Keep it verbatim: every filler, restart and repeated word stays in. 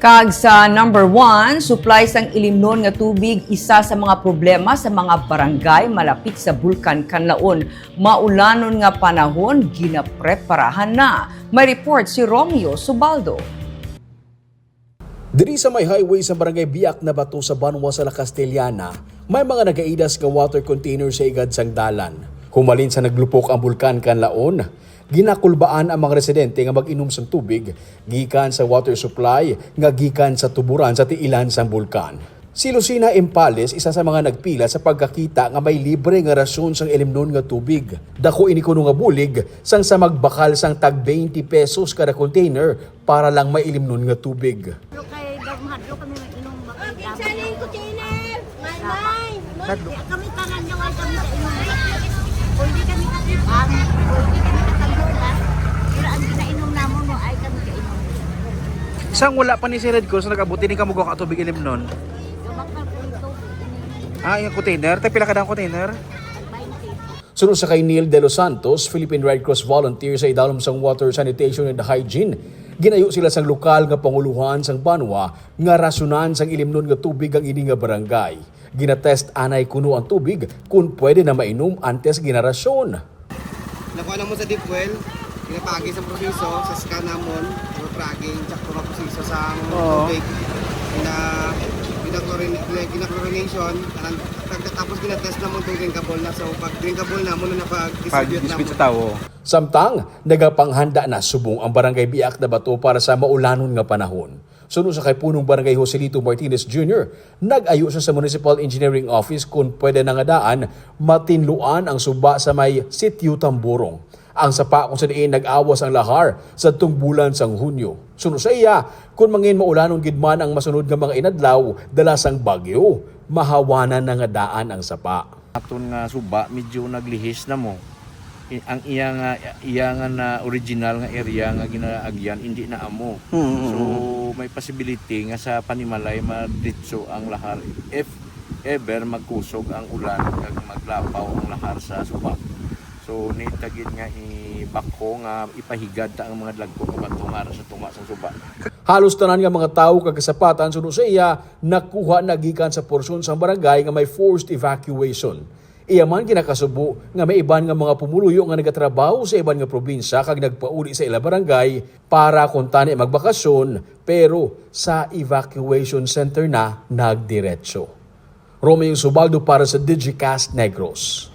Kag sa number one, supply sang ilimnon nga tubig, isa sa mga problema sa mga barangay malapit sa Bulkan Kanlaon. Maulanon nga panahon, ginapreparahan na. May report si Romeo Subaldo. Diri sa may highway sa Barangay Biak na Bato sa Banwa sa La Castellana, may mga nagaidas nga water container sa igad sang dalan. Humalin sa naglupok ang Bulkan Kanlaon, ginakulbaan ang mga residente nga mag-inom sang tubig gikan sa water supply nga gikan sa tuburan sa tiilan sang bulkan. Si Lucina Impales, isa sa mga nagpila sa pagkakita nga may libre nga rasyon sang ilimnon nga tubig. Dako ini kuno nga bulig sang sa magbakal sang tag twenty pesos kada container para lang may ilimnon nga tubig. Kay dag-, mahadlok kami mag-inom ba kay dami. May, may. Kami tanan nga wala kami kainom. Pwede kami kapitan, pwede kami katagbulan. Pero ang ginainom namon mo ay kami kainom. Sang wala pa ni si Red Cross, nag-abot ini kamo ka tubig ilimnon? Gamakal ko ito. Ah, yung container? Tay, pila ka daw container? Tag twenty. Suno sa kay Neil De Los Santos, Philippine Red Cross volunteer sa idalom sang Water, Sanitation and Hygiene, ginayo sila sang lokal nga panguluhan sang banwa nga rasunan sang ilimnon nga tubig ang ini nga barangay. Ginatest anay kuno ang tubig kung pwede na mainom antes ginarasyon. Nakuha namon sa deep well, ginapagi sa proseso, sa scan namon, ang fragging, tsaka mga proseso sa Oo. tubig. Gina, gina-chlorin-, gina-chlorination, tanan, tag-, tapos ginatest namon kung drinkable na. So, pag drinkable namon, na napag-distribute Pag-dispute namon. Sa tawo. Samtang, nagapanghanda na subong ang Barangay Biak na Bato para sa maulanon nga panahon. Suno sa kay Punong Barangay Joselito Martinez Junior, nag-ayo siya sa Municipal Engineering Office kung pwede na nga daan matinluan ang suba sa may Sitio Tamborong. Ang sapa kung sa diin nag-awas ang lahar sa tungbulan sang Hunyo. Suno sa iya, kung mangin maulanon gid man ang masunod nga mga inadlaw dala sang bagyo, mahawanan na nga daan ang sapa. Aton nga suba, medyo naglihis na mo. I-, ang iya nga, iya nga na original nga area nga ginaagyan, hindi na amo. Mm, mm, So, mm. may possibility nga sa panimalay madritso ang lahar if ever magkusog ang ulan kag maglapaw ang lahar sa suba. So, need ta gid nga i-backhoe nga ipahigad ta ang mga dagko nga bato nga ara sa tunga sa suba. Halos tanan nga mga tawo kag kasapatan suno sa iya nakuha na gikan sa porsyon sang barangay nga may forced evacuation. Iya man ginakasubo nga may iban nga mga pumuluyo nga nagatrabaho sa iban nga probinsya kag nagpauli sa ila barangay para kuntani magbakasyon, pero sa evacuation center na nagdiretso. Romeo Subaldo para sa Digicast Negros.